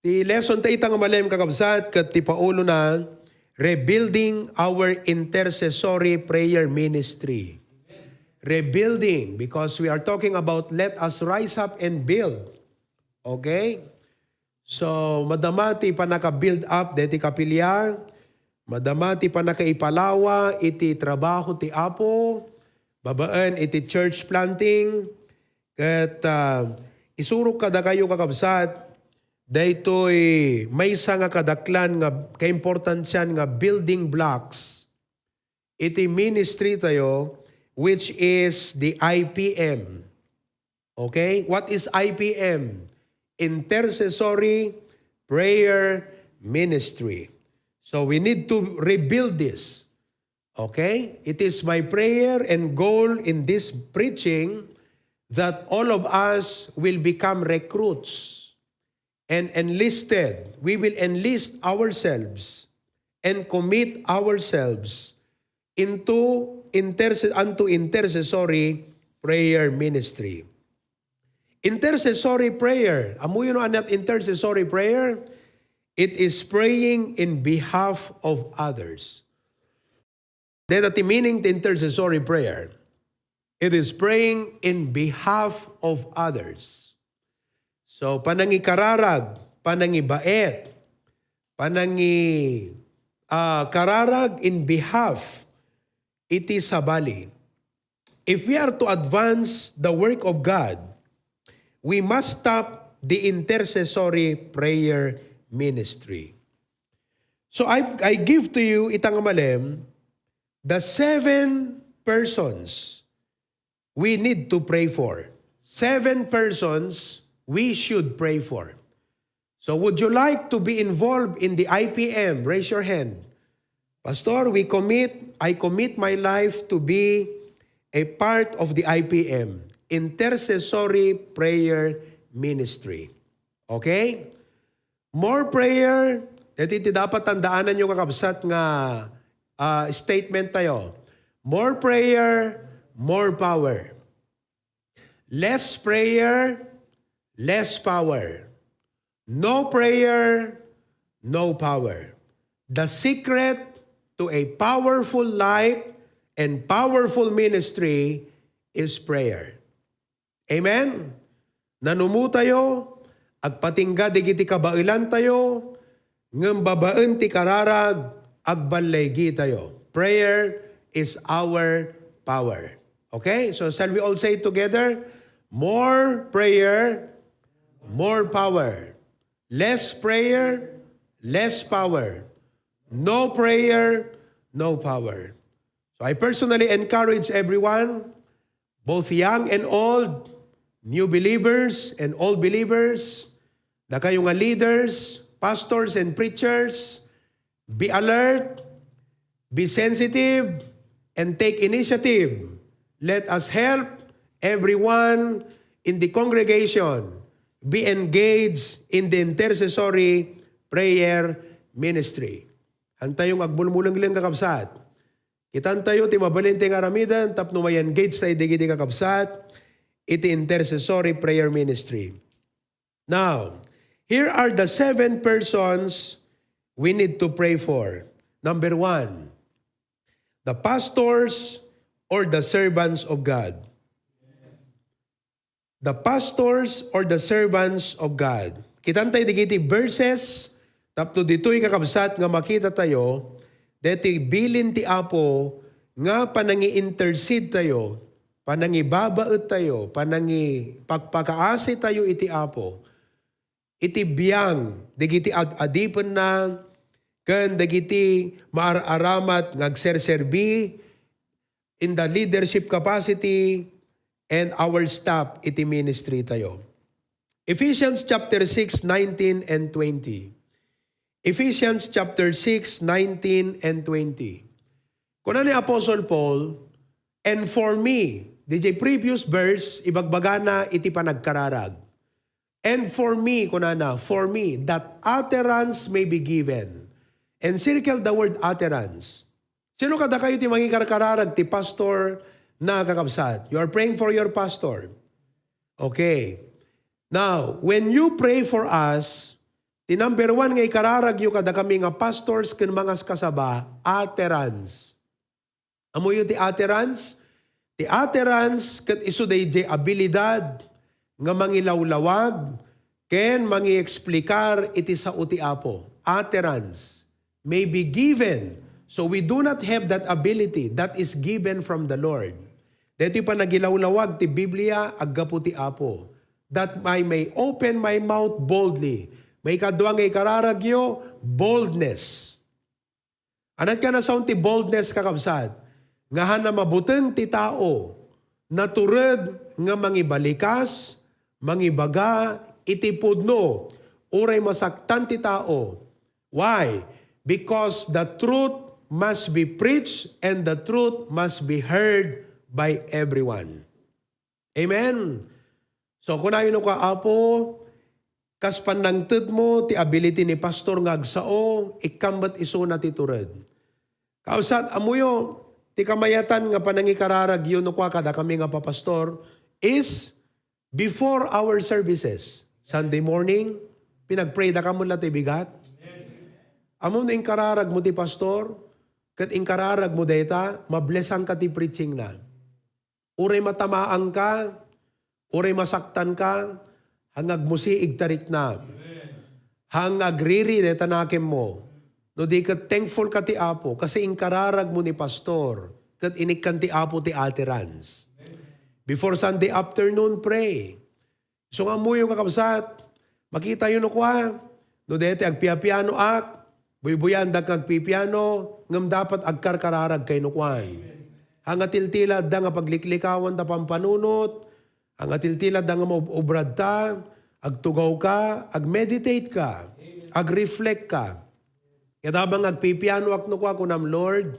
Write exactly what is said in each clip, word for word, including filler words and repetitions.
Ti lesson ta ita nga malem, kakabsat, ket ti paulona, rebuilding our intercessory prayer ministry. Rebuilding, because we are talking about let us rise up and build. Okay? So, madama ti pannaka-build up deti kapilya, madama ti pannakaipalawa iti trabaho ti Apo, babaen iti church planting, ket, ah, isurok kadakayo, kakabsat, daytoy maysa nga kadaklan nga kaimportansian nga building blocks iti ministry tayo, which is the I P M. Okay? What is I P M? Intercessory Prayer Ministry. So we need to rebuild this. Okay? It is my prayer and goal in this preaching that all of us will become recruits and enlisted. We will enlist ourselves and commit ourselves into interce-, unto intercessory prayer ministry. Intercessory prayer. Ammoyo no ania ti intercessory prayer? It is praying in behalf of others. Deta ti meaning ti intercessory prayer. It is praying in behalf of others. So, panangikararag, panangibaet, panangi-, ah, kararag in behalf iti sabali. If we are to advance the work of God, we must stop the intercessory prayer ministry. So I, I give to you, ita nga malem, the seven persons we need to pray for. Seven persons we should pray for. So would you like to be involved in the I P M? Raise your hand. Pastor, we commit, I commit my life to be a part of the I P M, Intercessory Prayer Ministry. Okay? More prayer, daytoy ti dapat tandaananyo, kakabsat, nga, ah, statement tayo. More prayer, more power. Less prayer, less power. No prayer, no power. The secret to a powerful life and powerful ministry is prayer. Amen? Nanumotayo, agpatingga digiti kabaelantayo, ngem babaen ti kararag, agballigitayo. Prayer is our power. Okay? So shall we all say together, "More prayer, more power. Less prayer, less power. No prayer, no power." So I personally encourage everyone, both young and old, new believers and old believers, dakayo nga leaders, pastors and preachers, be alert, be sensitive, and take initiative. Let us help everyone in the congregation be engaged in the intercessory prayer ministry. Hantayo nga agmulmulengleng, kakabsat. Kitantayo ti mabalin ti nga aramiden tapno ma-engage tayo digiti, kakabsat, iti intercessory prayer ministry. Now, here are the seven persons we need to pray for. Number one, the pastors or the servants of God. The pastors or the servants of God. Kitantay digiti verses, tapno ditoy, kakabsat, nga makita tayo, deti bilin ti Apo nga panangi-intercede tayo, panangibabaet tayo, panangipakpakaasi tayo iti Apo, iti biang dagiti ag-adipenna ken dagiti maar-aramat nga agserserbi in the leadership capacity and our staff iti ministry tayo. Ephesians chapter six, nineteen and twenty. Ephesians chapter six, nineteen and twenty. Kuna ni Apostle Paul, "And for me," di jay previous verse, ibagbagana iti panagkararag. "And for me," kunana, "for me, that utterance may be given." And circle the word utterance. Sino kadakayo ti mangikarkararag ti pastor na, kakabsat? You are praying for your pastor. Okay. Now, when you pray for us, Ti number one nga ikararagyo kadakami nga pastors ken mangaskasaba, utterance. Ammoyo ti utterance? Ti utterance ket isu daydiay abilidad nga mangilawlawag ken mangieksplikar iti sao ti Apo. Utterance may be given. So we do not have that ability that is given from the Lord. Daytoy panagilawlawag ti Biblia, aggapu ti Apo. That I may open my mouth boldly. Maikadua nga ikararagyo, boldness. Ania ti nasaon ti boldness, kakabsat? Nga haan a mabuteng ti tao, natured nga mangibalikas, mangibaga iti pudno, uray masaktan ti tao. Why? Because the truth must be preached and the truth must be heard by everyone. Amen. So, kunayo no ka, Apo, kas panangtedmo ti ability ni pastor nga agsao, ikkan met isuna ti tured. Kausat, ammoyo, ti kamayatan nga panangikararagyo no kua kadakami nga papastor is before our services. Sunday morning, pinagpray da kamo la ti bigat. Ammo no inkararagmo ti pastor, ket inkararagmo dayta, mablessanka ti preaching na. Uray matamaanka, uray masaktanka, haan nga agmusiig ta riknam. Haan nga agriri dayta nakemmo. No di ket thankful ka ti Apo, kasi inkararagmo ni pastor, ket inikkan ti Apo ti utterance. Before Sunday afternoon, pray. Isu nga ammoyo, kakabsat, makitayo no kua, no daytoy agpiapianoak, buybuyaandak nga agpipiano, ngem dapat agkarkararagkay no kuan. Haan nga tiltila adda nga pagliklikawan ta pampanunot, haan nga tiltila adda nga maub-ubrad ta, agtugaw ka, agmeditate ka, agreflect ka. Ket habang agpipianoak no kua, kunam, Lord,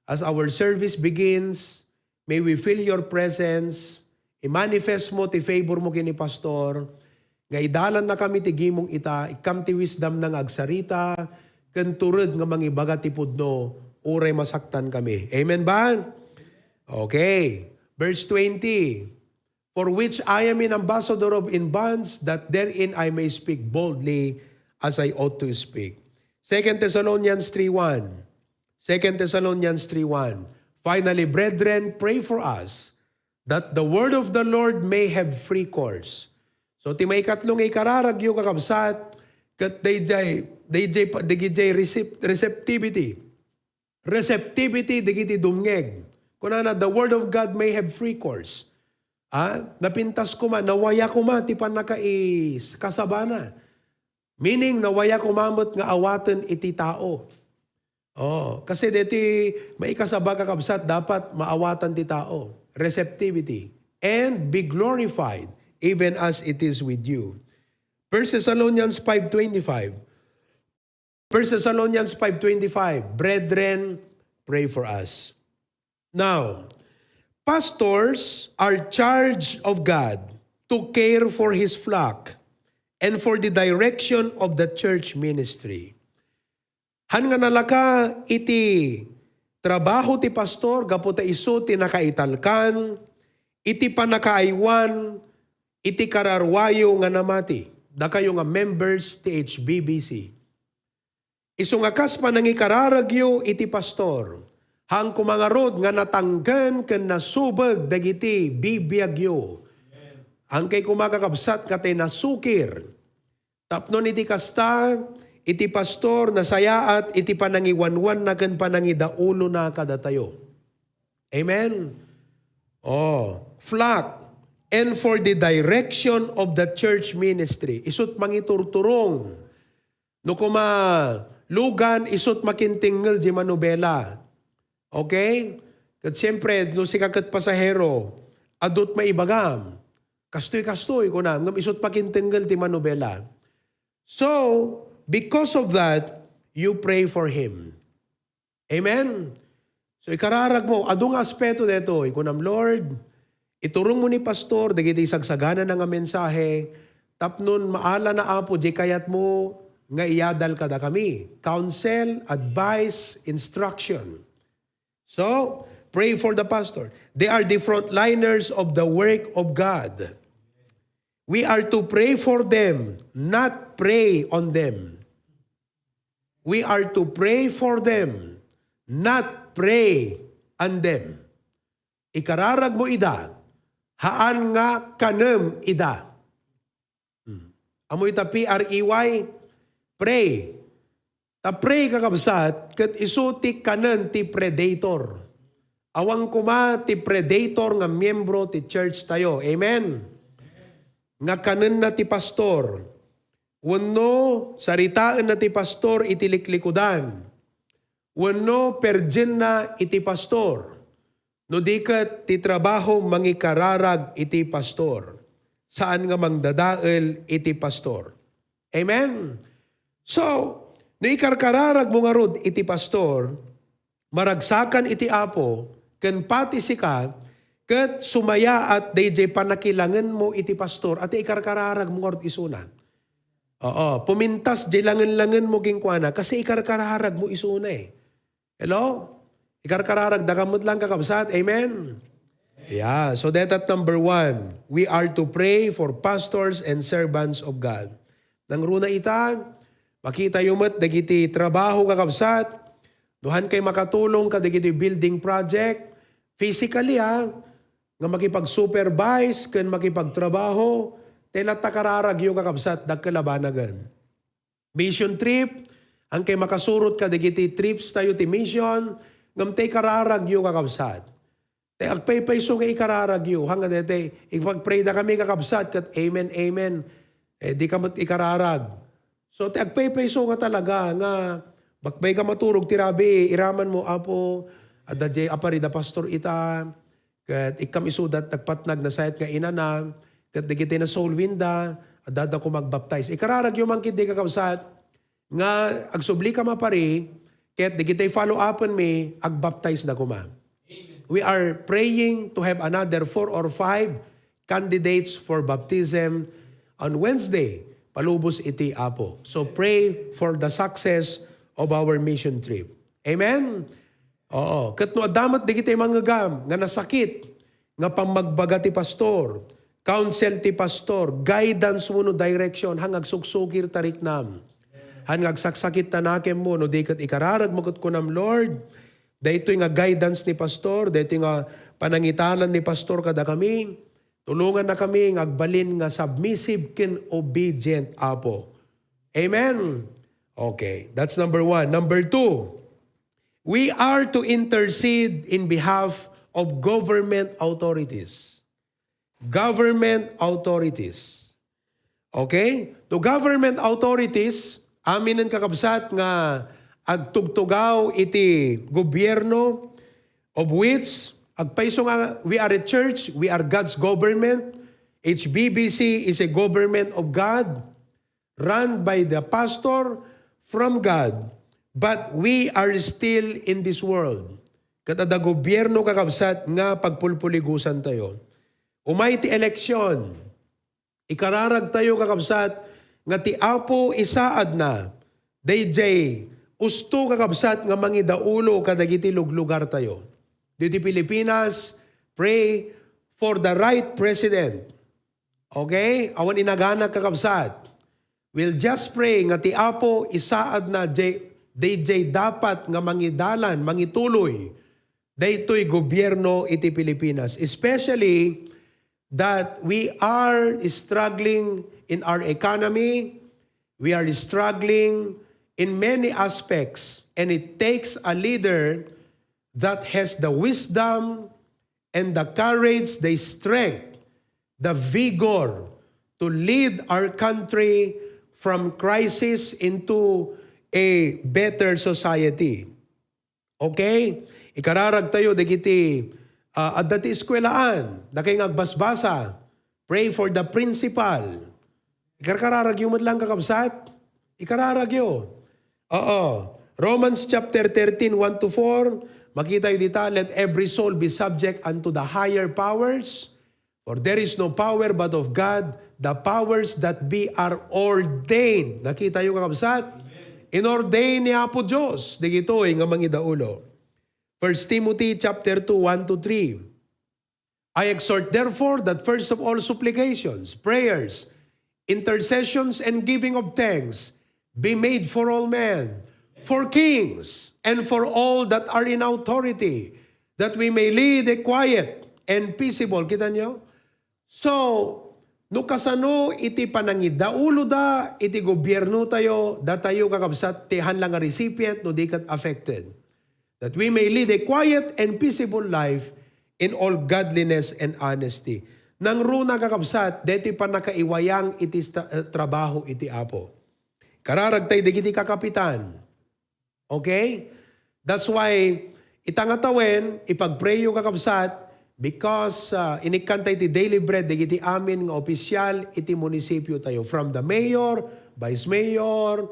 as our service begins, may we feel your presence. I-manifest mo ti favor mo ken ni pastor, nga idalannakami ti gimong ita, ikkam ti wisdom na nga agsarita, ken tured nga mangibaga ti pudno, uray masaktan kami. Amen ba? Okay. Verse twenty, "For which I am an ambassador of in bonds, that therein I may speak boldly as I ought to speak." Second Thessalonians three one. Second Thessalonians three one. "Finally, brethren, pray for us, that the word of the Lord may have free course." So, ti maikatlo nga ikararagyo, kakabsat, ket dayjay, dayjay pa, dayjay recep-, receptivity. Receptivity dagiti dumngeg. Kunana, "The word of God may have free course." Ah, napintas koma, nawaya koma ti pannakais-, kasabana. Meaning, nawaya koma met nga awaten iti tao. Oh, kasi deti maikasaba, kakabsat, dapat maawatan ti tao. Receptivity. "And be glorified, even as it is with you." First Thessalonians five twenty-five. First Thessalonians five twenty-five, "Brethren, pray for us." Now, pastors are charged of God to care for his flock and for the direction of the church ministry. Haan nga nalaka iti trabaho ti pastor gapu ta isu ti nakaitalkan iti pannakaaywan iti kararuayo nga namati, dakayo nga members ti H B B C. Isu nga kas panangikararagyo iti pastor, haan koma ngarud nga natangken ken nasubeg dagiti bibiagyo. Haan kay koma, kakabsat, nga ti nasukir. Tapno iti kasta, iti pastor nasayaat iti panangiwanwanna ken panangidaulona kadatayo. Amen? Oh, flock, and for the direction of the church ministry. Isut mangiturturong. No koma lugan, isut makintingngel di manubela. Okay? Ket siempre, no sika ket pasahero, adut maibagam. Kastoy, kastoy, kuna, ngem isut makintingngel ti manubela. So, because of that, you pray for him. Amen? So, ikararag mo, adu nga aspeto detoy, kunam, "Lord, iturong mo ni pastor dagiti sagsagana na nga mensahe, tapnon maala na, Apo, di kayat mo nga iyadal kadakami." Counsel, advice, instruction. So, pray for the pastor. They are the frontliners of the work of God. We are to pray for them, not prey on them. We are to pray for them, not prey on them. Ikararag mo ida, haan nga kanem ida. Hmm. Amoy ta P R E Y, prey. Ta prey, kakabsat, ket isu ti kanen ti predator. Awan koma ti predator nga miyembro ti church tayo. Amen? Nga kanenna ti pastor. Wenno saritaenna ti pastor iti liklikudan. Wenno perdienna iti pastor. No di ket ti trabaho mangikararag iti pastor. Saan nga mangdadael iti pastor. Amen? So, no ikarkararag mo ngarud iti pastor, maragsakan iti Apo, ken pati sika, ket sumayaat daydiay pannakilangenmo iti pastor, a ti ikarkararag mo ngarud isuna. Oo, pumintas diay langen-langenmo kenkuana, kasi ikarkararag mo isuna eh. Hello? Ikarkararag da ka met lang, kakabsat. Amen? Yeah. So that at number one, we are to pray for pastors and servants of God. Nangruna ita, makita yo met dagiti trabaho, kakabsat. Duhan kay makatulong ka dagiti building project. Physically, ha, nga makipag-supervise ken makipagtrabaho, tay latta kararagyo, kakabsat, dakkel a banagen. Mission trip, ankay makasurot ka dagiti trips tayo ti mission, ngem tay kararagyo, kakabsat. Tay agpaypayso nga ikararagyo, hanga daytay, ipagpray da kami, kakabsat, ket amen, amen. Eh, di ka met ikararag. So, tay agpaypayso nga talaga, nga bakbay ka maturog ti rabii, iraman mo, Apo, adda jay apari da pastor ita, ket ikkam isudat nagpatnag nasayat nga inana, ket dagiti na-soul win da, adda da koma agbaptize. Ikararagyo man ketdi, kakabsat, nga agsubli ka mapari, ket dagiti follow-upen mi, agbaptize da koma. We are praying to have another four or five candidates for baptism on Wednesday, palubos iti Apo. So pray for the success of our mission trip. Amen? Oo. Ket no adda met dagiti mangngegam nga nasakit, nga pammagbaga ti pastor, counsel ti pastor, guidance wenno direction, han nga agsuksukir ta riknam. Han nga agsaksakit ta nakemmo, no di ket ikararagmo ket kunam, Lord, daytoy nga guidance ni pastor, daytoy nga panangitanan ni pastor kadakami, tulonganna kami nga agbalin nga submissive ken obedient, Apo. Amen. Okay, that's number one. Number two, we are to intercede in behalf of government authorities. Government authorities. Okay? To government authorities, aminen, kakabsat, nga agtugtugaw iti gobierno, of which, agpayso nga, we are a church, we are God's government. H B B C is a government of God, run by the pastor from God, but we are still in this world. Ket adda gobierno, kakabsat, nga pagpulpuligusan tayo. Umay ti eleksyon, ikararag tayo, kakabsat, nga ti Apo isaadna daydiay usto, kakabsat, nga mangidaulo kadagiti luglugar tayo. Diti Pilipinas, pray for the right president. Okay? Awan inagana, kakabsat. We'll just pray nga ti Apo isaadna jay, dayjay dapat nga mangidalan, mangituloy daytoy gobierno iti Pilipinas. Especially that we are struggling in our economy, we are struggling in many aspects, and it takes a leader that has the wisdom and the courage, the strength, the vigor to lead our country from crisis into a better society. Okay? Ikararag tayo dagiti, ah, adda ti eskuelaan, dakay nga agbasbasa. Pray for the principal. Ikarkararagyo met lang, kakabsat. Ikararagyo. Oo. Romans chapter thirteen, one to four, makita yu dita, "Let every soul be subject unto the higher powers, for there is no power but of God, the powers that be are ordained." Nakita yu, kakabsat? Inordain ni Apo Dios dagitoy nga mangidaulo. First Timothy chapter two, one to three. I exhort, therefore, that first of all supplications, prayers, intercessions, and giving of thanks be made for all men, for kings, and for all that are in authority, that we may lead a quiet and peaceable. Kita nyo? So, no kasano iti panangidauloda iti gobierno tayo, datayo kakabsat ti han lang nga recipient no di ket affected. That we may lead a quiet and peaceable life in all godliness and honesty. Nangruna kakabsat, deti pannakaiwayang iti sta-, eh, trabaho iti Apo. Kararag tayo dagiti kakapitan. Okay? That's why, ita nga tawen, ipagprayo kakabsat, because, ah, inikkan tayo ti daily bread, dagiti amin nga opisyal iti munisipyo tayo. From the mayor, vice mayor,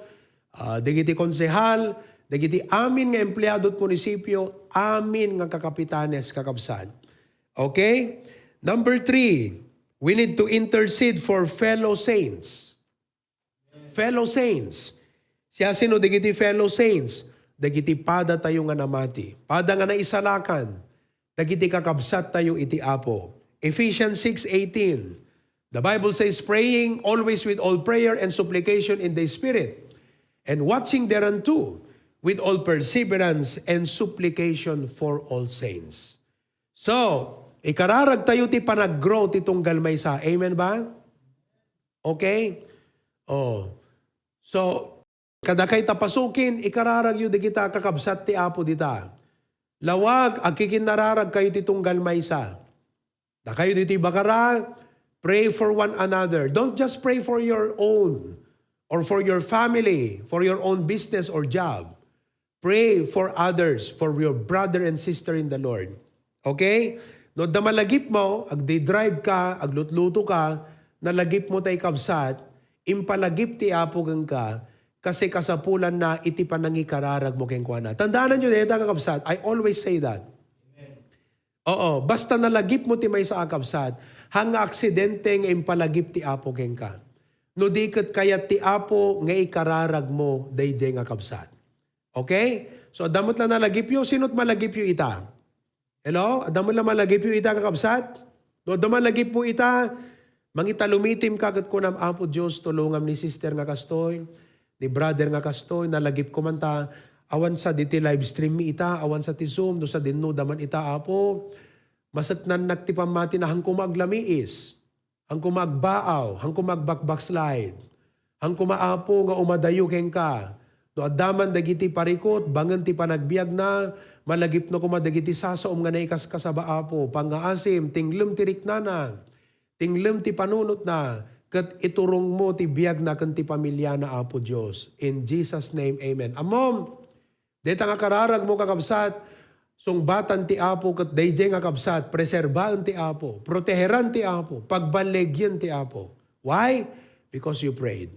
ah, dagiti konsehal, dagiti amin nga empleado ti munisipyo, amin nga kakapitanes, kakabsat. Okay? Number three, we need to intercede for fellow saints. Fellow saints. Siasino dagiti fellow saints? Dagiti pada tayo nga namati. Pada nga naisalakan. Dagiti kakabsat tayo iti Apo. Ephesians six eighteen. The Bible says, "Praying always with all prayer and supplication in the Spirit, and watching thereunto with all perseverance and supplication for all saints." So, ikararag tayo ti panaggrow ti tunggal maysa. Amen ba? Okay? Oh. So, kadakay ta pasukin, ikararagyo dagita kakabsat ti Apo dita. Lawag, agkikinnararag kayo ti tunggal maysa. Dakayo ditoy bakara, pray for one another. Don't just pray for your own or for your family, for your own business or job. Pray for others, for your brother and sister in the Lord. Okay? No, adda malagipmo, agdi-drive ka, aglutluto ka, nalagipmo tay kabsat, impalagip ti Apo kenka, kasi kasapulanna iti panangikararagmo kenkuana. Tandaananyo dayta nga kabsat, I always say that. Oo, basta nalagipmo ti maysa a kabsat, han nga aksidente nga impalagip ti Apo kenka. No di ket kayat ti Apo nga ikararagmo daydiay nga kabsat. Okay? So, adda met la nalagipyo. Sino't malagipyo ita? Hello? Adda met la malagipyo ita, kakabsat? No adda malagipmo ita, mangitalumitim ka ket kunam, "Apo Dios, tulongam ni sister nga kastoy, ni brother nga kastoy, nalagipko man ta, awan sa diti live stream mi ita, awan sa ti Zoom, no sadinno da man ita, Apo. Maseknannak ti pammatina, han koma aglamiis." Hanko maagbaaw, hanko maagbackslide. Hanko maapo nga umadayo kenka. No adda man dagiti parikut, bangen ti panagbiagna, malagipna koma dagiti sasaom nga naikaskasaba, Apo. Pangngaasim, tinglem ti riknana, tinglem ti panunotna, ket iturongmo ti biagna ken ti pamiliana, Apo Dios. In Jesus' name, amen. Ammom, dayta nga kararagmo, kakabsat, sungbatan ti Apo, ket daydiay nga kabsat, preserbaen ti Apo, proteheran ti Apo, pagballigien ti Apo. Why? Because you prayed.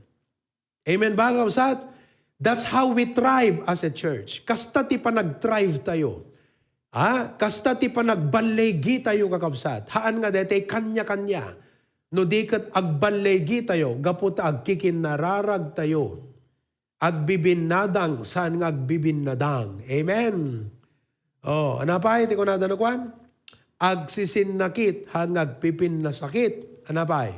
Amen ba, kakabsat? That's how we thrive as a church. Kasta ti panag-thrive tayo. Ha? Kasta ti panagballigi tayo, kakabsat. Haan nga daytay kanya-kanya. No di ket agballigi tayo, gapu ta agkikinnararag tayo. Agbibinnadang, saan nga agbibinnadang. Amen. Oh, ano pay ti kunada no kuan? Agsisinnakit, haan nga agpipinnasakit. Ano pay?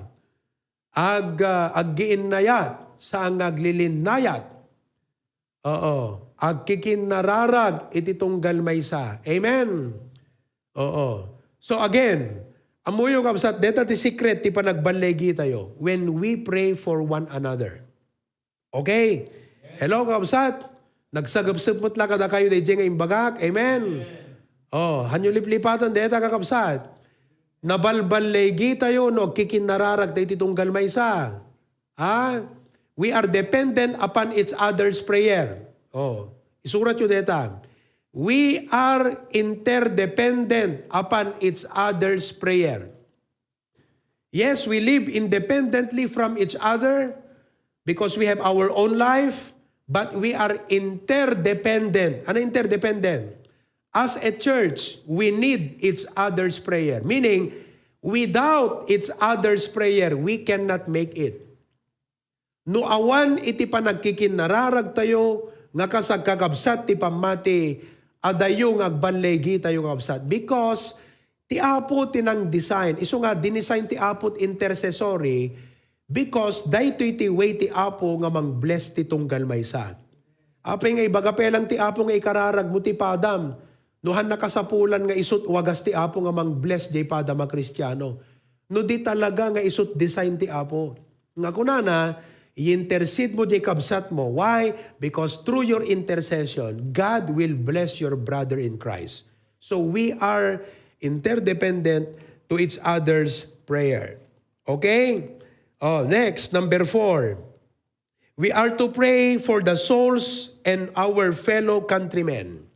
Ag, ah, aggiinnayat, saan nga aglilinnayat. Oo. Agkikinnararag iti tunggal maysa. Amen. Oo. So again, ammoyo, kabsat, deta ti secret ti panagballigi tayo when we pray for one another. Okay. Hello, kabsat. Nagsagepsep met la kadakayo daydiay nga imbagak. Amen. Oh, hanyo liplipatan dayta, kakabsat. Nabalballigi tayo no agkikinnararag tayo iti tunggal maysa. Ha? We are dependent upon each other's prayer. Oh, isurat yo dayta. We are interdependent upon each other's prayer. Yes, we live independently from each other because we have our own life, but we are interdependent. Ano interdependent? As a church, we need each other's prayer. Meaning, without each other's prayer, we cannot make it. No awan iti panagkikinnararag tayo nga kas agkakabsat ti pammati, adayo nga agballigi tayo, kakabsat. Because Ti Apo ti nang-design. Isu nga, dinesign ti Apo ti intercessory because daytoy ti way ti Apo nga mang-bless ti tunggal maysa. Apay nga ibaga pay lang ti Apo nga ikararag mo ti padam. No han nakasapulan nga isut wagas ti Apo nga mang-bless jay padam a Kristiano. No di talaga nga isut design ti Apo. Nga kunana, i-intercede mo jay kabsat mo. Why? Because through your intercession, God will bless your brother in Christ. So we are interdependent to each other's prayer. Okay? Oh, next, number four. We are to pray for the souls and our fellow countrymen.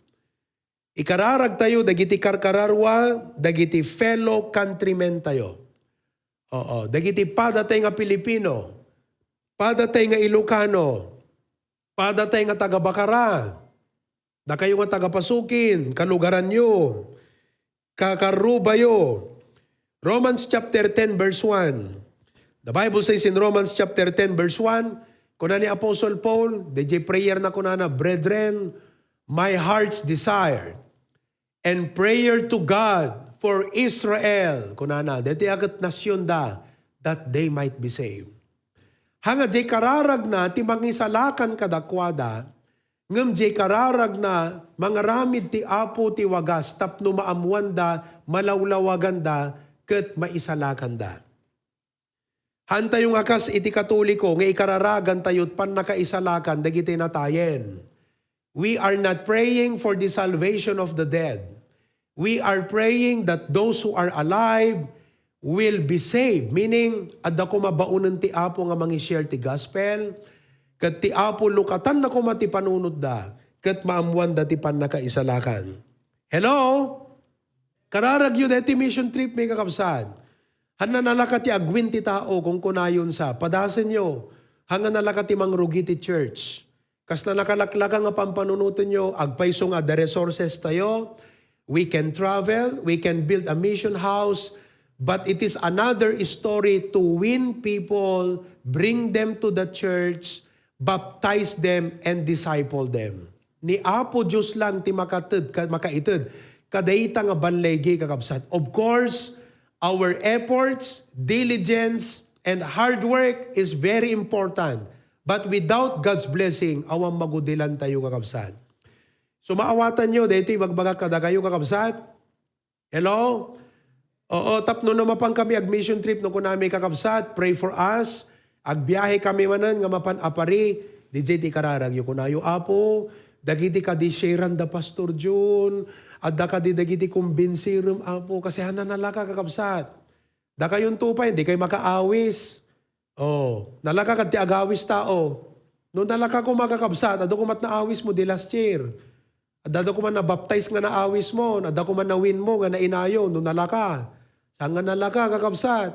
Ikararag tayo dagiti karkararwa, dagiti fellow countrymen tayo. Oo, dagiti padatay nga Pilipino, padatay nga Ilocano, padatay nga taga Bacara, dakayo nga taga Pasukin, kalugaranyo, kakarrubayo. Romans chapter ten verse one. The Bible says in Romans chapter ten verse one, kuna ni Apostle Paul, dayjay prayer na kunana, "Brethren, my heart's desire and prayer to God for Israel," kunana, daytoy a ket nasionda, "that they might be saved." Hanga jay kararagna ti mangisalakan kadakuada, ngem jay kararagna mangaramid ti Apo ti wagas tapno maammoanda, malawlawaganda, ket maisalakanda. Hantayo nga kas iti Katoliko nga ikararagantayo ti pannakaisalakan dagiti natayen. We are not praying for the salvation of the dead. We are praying that those who are alive will be saved. Meaning, adda koma baonen ti Apo nga mangi-share ti gospel, ket ti Apo lukatanna koma ti panunotda, ket maammoanda ti pannakaisalakan. Hello? Kararagyo daytoy mission trip, mi kakabsat. Hanna nalaka ti agwin ti tao, kunkunayon sa, padasenyo, hanga nalaka ti mangrugi ti church. Kasla nakalaklaka nga pampanunotenyo, agpayso nga adda resources tayo, we can travel, we can build a mission house, but it is another story to win people, bring them to the church, baptize them, and disciple them. Ni Apo Dios lang ti makated-, ka-, makaited kadayta nga balligi, kakabsat. Of course, our efforts, diligence, and hard work is very important. But without God's blessing, awan magudilantayo, kakabsat. So, maawatanyo, daytoy ibagbagak kadakayo, kakabsat. Hello? Oo, tapno no mapankami ag-mission trip, no kunami, "Kakabsat, pray for us." Agbiahe kami manen nga mapan a pari, dayjay ti kararagyo, kunayo, "Apo, dagiti kadi share-an da Pastor Jun, adda kadi dagiti kumbensirem, Apo, kasi hanna nalaka, kakabsat." Dakayonto pay, dikay makaawis. Oh, nalaka kadti agawis tao. No nalaka koma, kakabsat, adu koma ti naawismo di last year. Adda, adda koma nabaptize nga naawismo, adda koma nawinmo nga nainayo, no nalaka. Saan nga nalaka, kakabsat?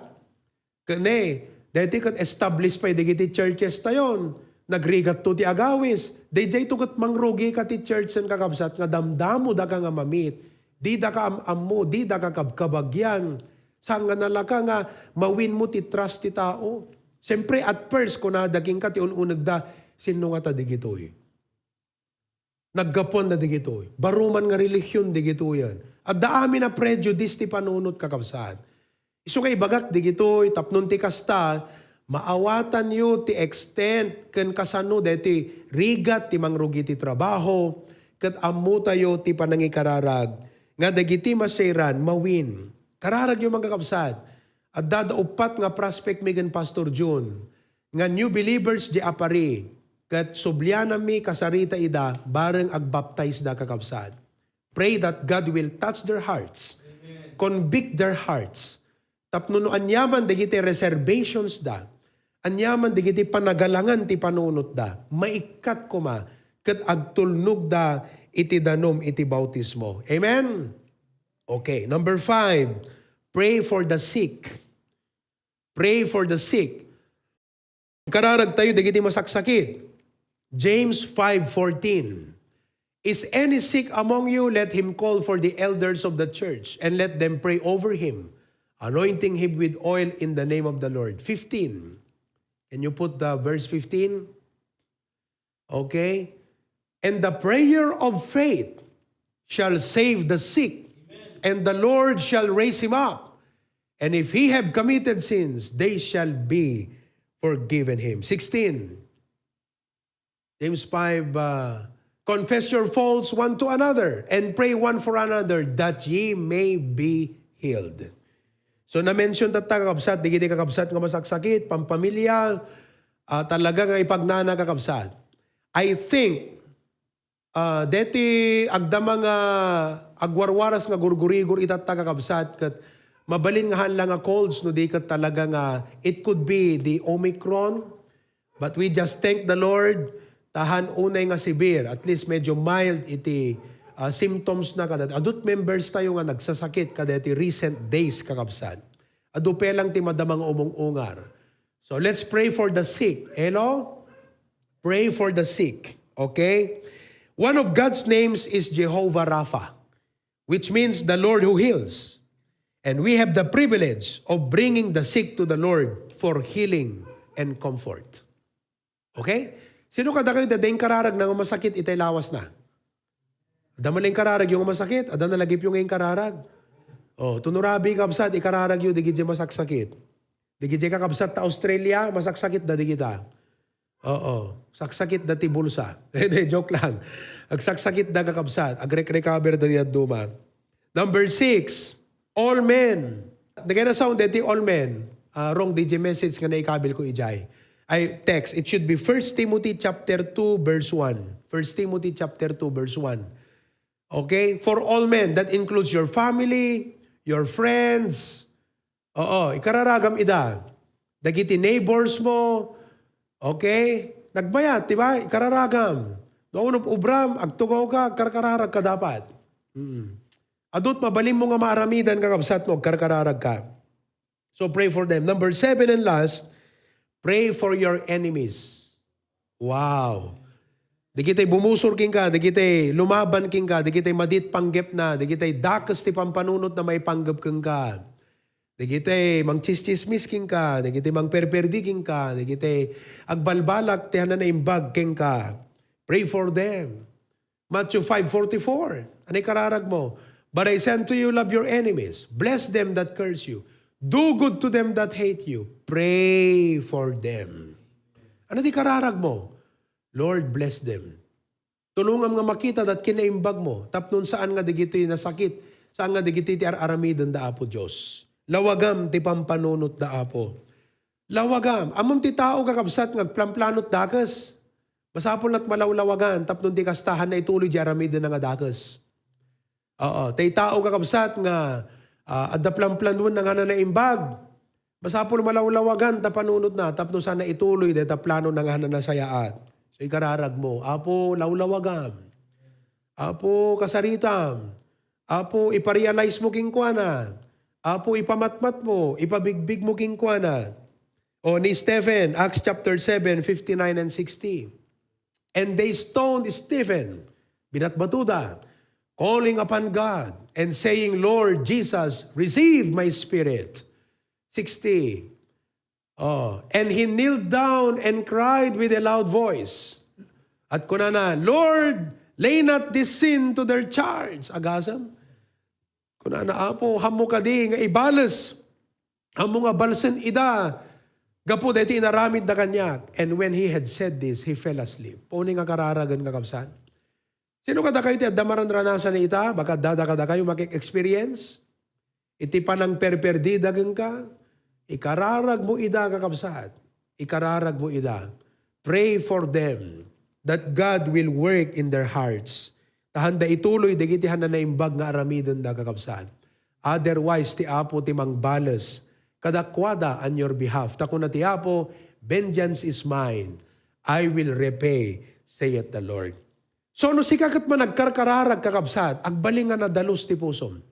Ket ne, daytoy ket establish pay dagiti churches tayon. Nagrigatto ti agawis. Dayjayto ket mangrugika ti church-en, kakabsat, nga damdamodaka nga mamit. Didaka am-ammo, didaka kabkabagian. Saan nga nalaka nga mawinmo ti trust ti tao? Siempre, at first, kunada kenka ti un-unegda, "Sinno ngata digitoy?" Naggapuan na digitoy. Baruman nga relihion digitoyen. Adda amin a prejudice ti panunot, kakabsat. Isu nga ibagak digitoy, tapnon ti kasta, maawatanyo ti extent ken kasano daytoy rigat ti mangrugi ti trabaho, ket ammotayo ti panangikararag nga dagiti masiran mawin. Kararagyo, mga kakabsat, adda da uppat nga prospect mi ken Pastor Jun nga new believers di apari, ket subliananmi kasarita ida bareng agbaptize da, kakabsat. Pray that God will touch their hearts, convict their hearts, tapno no aniaman dagiti reservations da, aniaman dagiti panagalangan ti panunot da, maikkat koma ket agtulnog da iti danum iti bautismo. Amen? Okay, number five, pray for the sick. Pray for the sick. Kararag tayo dagiti masaksakit. James five fourteen. "Is any sick among you? Let him call for the elders of the church, and let them pray over him, anointing him with oil in the name of the Lord." Fifteen. Can you put the verse fifteen? Okay? "And the prayer of faith shall save the sick, and the Lord shall raise him up. And if he have committed sins, they shall be forgiven him. Sixteen. James five, uh, "Confess your faults one to another and pray one for another that ye may be healed." So, na-mention tatta, kakabsat, digiti kakabsat nga masaksakit, pampamilya, ah, talaga nga ipagnana, kakabsat. I think, ah, deti agdama nga agwarwaras nga gurgurigor itatta, kakabsat, ket mabalin nga haan la nga colds no di ket talaga nga it could be the Omicron. But we just thank the Lord, ta haan unay nga severe, at least medyo mild iti, ah, symptoms na kadagiti. Adut members tayo nga nagsasakit kadagiti recent days, kakabsat. Adu pay lang ti madama nga umung-ungar. So let's pray for the sick. Hello? Pray for the sick. Okay? One of God's names is Jehovah Rapha, which means the Lord who heals. And we have the privilege of bringing the sick to the Lord for healing and comfort. Okay? Sino kadakayo adda inkararagna nga masakit itay lawasna? Adda man la inkararagyo nga masakit? Adda nalagipyo nga inkararag? Oh, tunurabi, kabsat, ikararagyo dagiti masaksakit. Dagiti kakabsat ta Australia, masaksakit da digita. Oo, saksakit da ti bulsa. Hindi, joke lang. Agsaksakit da, kakabsat. Agrek-recover da ti dadduma. Number six, all men. Dagiti nasaon deti all men. Ah, wrong deti message nga naikabil ko ijay. Ay, text. It should be First Timothy chapter two, verse one. First Timothy chapter two, verse one. Okay? For all men, that includes your family, your friends. Oo, ikararagam ida. Dagiti neighbors mo, okay? Nagbayat, di ba? Ikararagam. No, no, ubram, agtugaw ka, karkararag ka dapat. Mm. Adut mabalin mo nga maaramidan, kakabsat mo, agkarkararag ka. So pray for them. Number seven and last, pray for your enemies. Wow. Dagiti bumusor kenka, dagiti lumaban kenka, dagiti madit panggepna, dagiti dakes ti pampanunotna maipanggep kenka. Dagiti mangtsistsismis kenka, dagiti mangperperdi kenka, dagiti agbalbalak ti hanna naimbag kenka. Pray for them. Matthew five forty-four. Ano ikararag mo? "But I say unto you, love your enemies. Bless them that curse you. Do good to them that hate you. Pray for them." Ano ti ikararag mo? "Lord, bless them." Tulongam nga makita dat kinaimbag mo, tapno saan nga dagitoy nasakit, saan nga dagitoy ti ar-aramiden da Apo Dios. Lawagam ti pampanunot da Apo. Lawagam. Ammom ti tao, kakabsat, nga agplanplanot dakes. Masapul nat malawlawagan, tapno di kasta, hanna ituloy di aramiden nga dakes. Oo, tay tao, kakabsat, nga, ah, adda planplanuan nga hanna naimbag. Masapul malawlawagan ta panunotna tapno sana ituloy dayta plano na nga nasayaat. So, ikararag mo, "Apo, lawlawagam. Apo, kasaritam. Apo, iparealize mo kenkuana. Apo, ipamatmat mo, ipabigbig mo kenkuana." O ni Stephen, Acts chapter seven, fifty-nine and sixty. "And they stoned Stephen," binatbatuda, "calling upon God and saying, 'Lord Jesus, receive my spirit.'" Sixty. Oh, "And he kneeled down and cried with a loud voice." At kunana, "Lord, lay not this sin to their charge." Agasem. Kunana, "Apo, haanmo kadi nga ibales? Haanmo nga balsen ida gapu daytoy inaramidda kaniak?" And when he had said this, he fell asleep. Puni nga kararagen, kakabsat. Sino kadakayo ti adda maranranasan ita? Baka adda kadakayo makik-experience? Iti panangperperdida kenka, ikararag mo ida, kakabsat. Ikararag mo ida. Pray for them that God will work in their hearts. Ta haanda ituloy dagiti haanda naimbag nga aramidenda, kakabsat. Otherwise, ti Apo ti mangbales kadakuada on your behalf. Ta kuna ti Apo, "Vengeance is mine. I will repay, saith the Lord." So, no sika ket managkarkararag, kakabsat, agbalin nga nadalus ti pusom.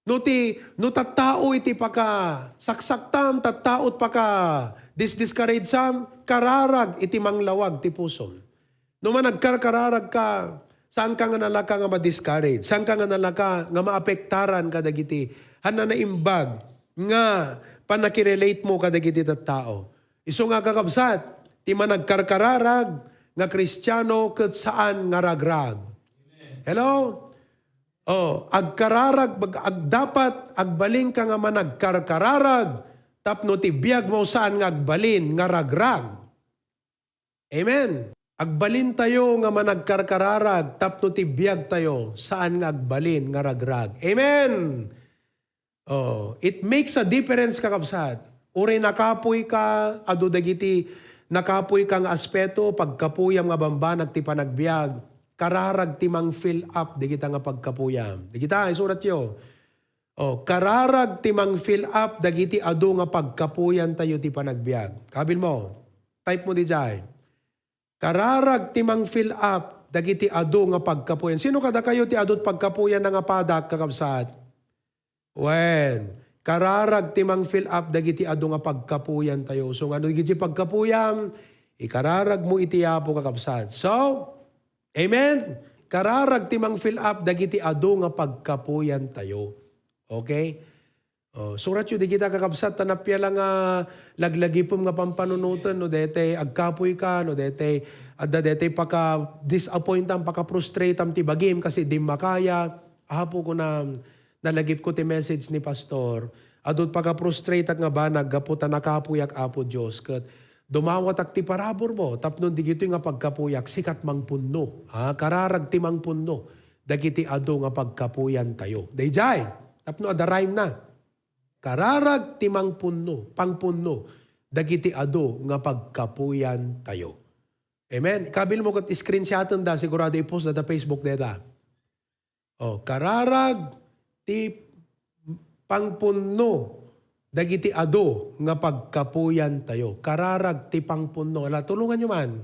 No ti, no tattao iti pakasaksaktam, tattao ti paka-discouragesam, kararag iti manglawag ti pusom. No managkarkararag ka, saanka nga nalaka nga ma-discourage, saanka nga nalaka nga maapektaran kadagiti haanda naimbag nga pannakirelate mo kadagiti tattao. Isu nga, kakabsat, ti managkarkararag nga Kristiano ket saan nga ragrag. Hello? Oh, agkararag, ag-, ag-, dapat agbalinka nga managkarkararag tapno ti biagmo saan nga agbalin nga ragrag. Amen. Agbalintayo nga managkarkararag tapno ti biagtayo saan nga agbalin nga ragrag. Amen. Oh, it makes a difference, kakabsat. Uray nakapuy ka, adu dagiti nakapuy ka nga aspeto, pagkapuyam nga bambanag ti panagbiag, kararag ti mang-fill up dagita nga pagkapuyam. Dagita, isuratyo. Oh, kararag ti mang-fill up dagiti adu nga pagkapuyantayo ti panagbiag. Kabil mo, type mo dijay. Kararag ti mang-fill up dagiti adu nga pagkapuyan. Sino kadakayo ti adu ti pagkapuyan nga padak, kakabsat? Wen, kararag ti mang-fill up dagiti adu nga pagkapuyantayo. So, nga no dagiti pagkapuyam, ikararag mo iti Apo, kakabsat. So, amen? Kararag ti mang-fill up dagiti adu nga pagkapuyantayo. Okay? Oh, suratyo dagita, kakabsat, ta nappiala nga laglagipem nga pampanunoten no daytay agkapuy ka, no daytay adda daytay paka-disappointam, paka-frustrateam ti bagim kasi di makaya. Apo, kunam, nalagipko ti message ni Pastor. Adu ti paka-frustrateak nga banag gapu ta nakapuyak, Apo Dios, ket dumawatak ti paraburmo tapno dagitoy nga pagkapuyak sika ti mangpunno. Ha, kararag ti mangpunno dagiti adu nga pagkapuyantayo. Dayjay, tapno adda rhyme na. Kararag ti mangpunno, pangpunno dagiti adu nga pagkapuyantayo. Amen. Ikabil mo ket screenshotenda, sigurado i-post da ta Facebook deta. Oh, kararag ti pangpunno dagiti adu nga pagkapuyantayo. Kararag ti pangpunno. Ala, tulonganyo man.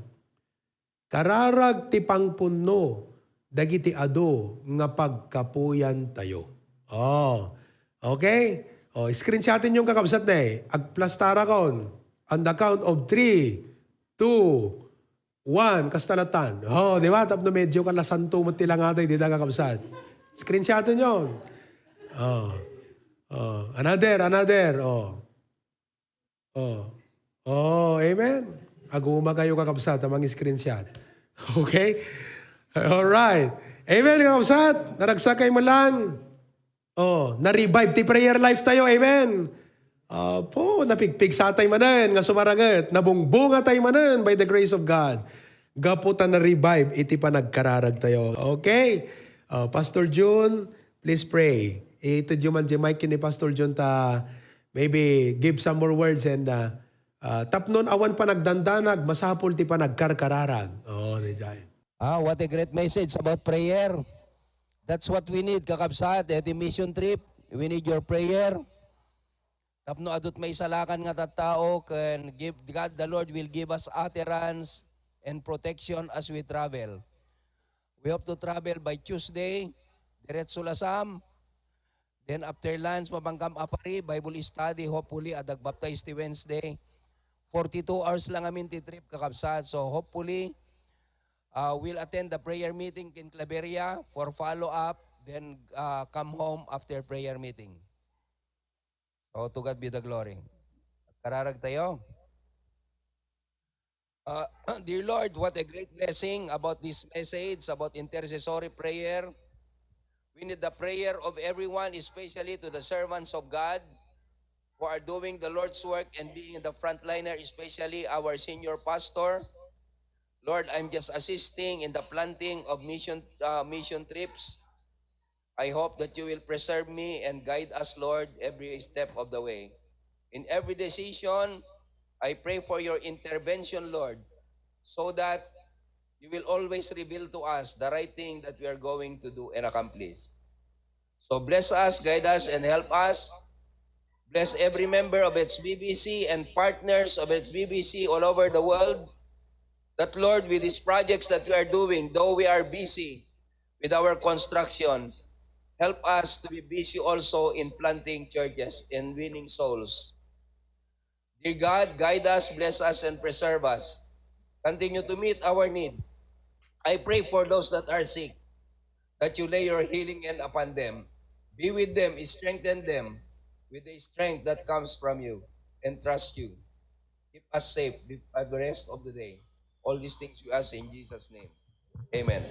Kararag ti pangpunno dagiti adu nga pagkapuyantayo. Oh, okay? Oh, screenshotinyo, kakabsat, ne. Agplastarakon. On the count of three, two, one. Kasta latan. Oh, di ba? Tapno medyo kalasanto mo ti langatay, di da, kakabsat. Screenshotinyo. Oh. Oh, another, another. Oh. Oh. Oh, amen. Aguma kayo, kakabsat, a mang-screenshot. Okay? All right. Amen, kakabsat. Naragsak kayo man lang. Oh, na-revive ti prayer life tayo. Amen. Apo, napigpigsa tayo manen nga sumaranget. Nabungbunga tayo manen by the grace of God. Gapu ta na-revive iti panagkararag tayo. Okay? Oh, Pastor Jun, please pray. Itedyo man di mic ni Pastor Jun ta maybe give some more words and, uh, uh, tapnon awan panagdandanag, masapul ti panagkarkararag. Oh, dayjay. Ah, what a great message about prayer. That's what we need, kakabsat, iti mission trip. We need your prayer. Tapno adut maisalakan nga tattao, can give, God the Lord will give us utterance and protection as we travel. We hope to travel by Tuesday, diretso Lasam. Then after lunch, mapanggam a pari, Bible study, hopefully, adag baptize ti Wednesday. Forty-two hours lang amin ti trip, kakabsat. So hopefully, uh, we'll attend the prayer meeting in Claveria for follow-up, then, uh, come home after prayer meeting. So to God be the glory. Kararag tayo. Uh, dear Lord, what a great blessing about this message, about intercessory prayer. We need the prayer of everyone, especially to the servants of God who are doing the Lord's work and being in the frontliner, especially our senior pastor. Lord, I'm just assisting in the planting of mission, uh, mission trips. I hope that you will preserve me and guide us, Lord, every step of the way. In every decision, I pray for your intervention, Lord, so that you will always reveal to us the right thing that we are going to do and accomplish. So bless us, guide us, and help us. Bless every member of H B B C and partners of H B B C all over the world. That, Lord, with these projects that we are doing, though we are busy with our construction, help us to be busy also in planting churches and winning souls. Dear God, guide us, bless us, and preserve us. Continue to meet our need. I pray for those that are sick, that you lay your healing hand upon them. Be with them, strengthen them with the strength that comes from you, and trust you. Keep us safe the, uh, the rest of the day. All these things we ask in Jesus' name. Amen.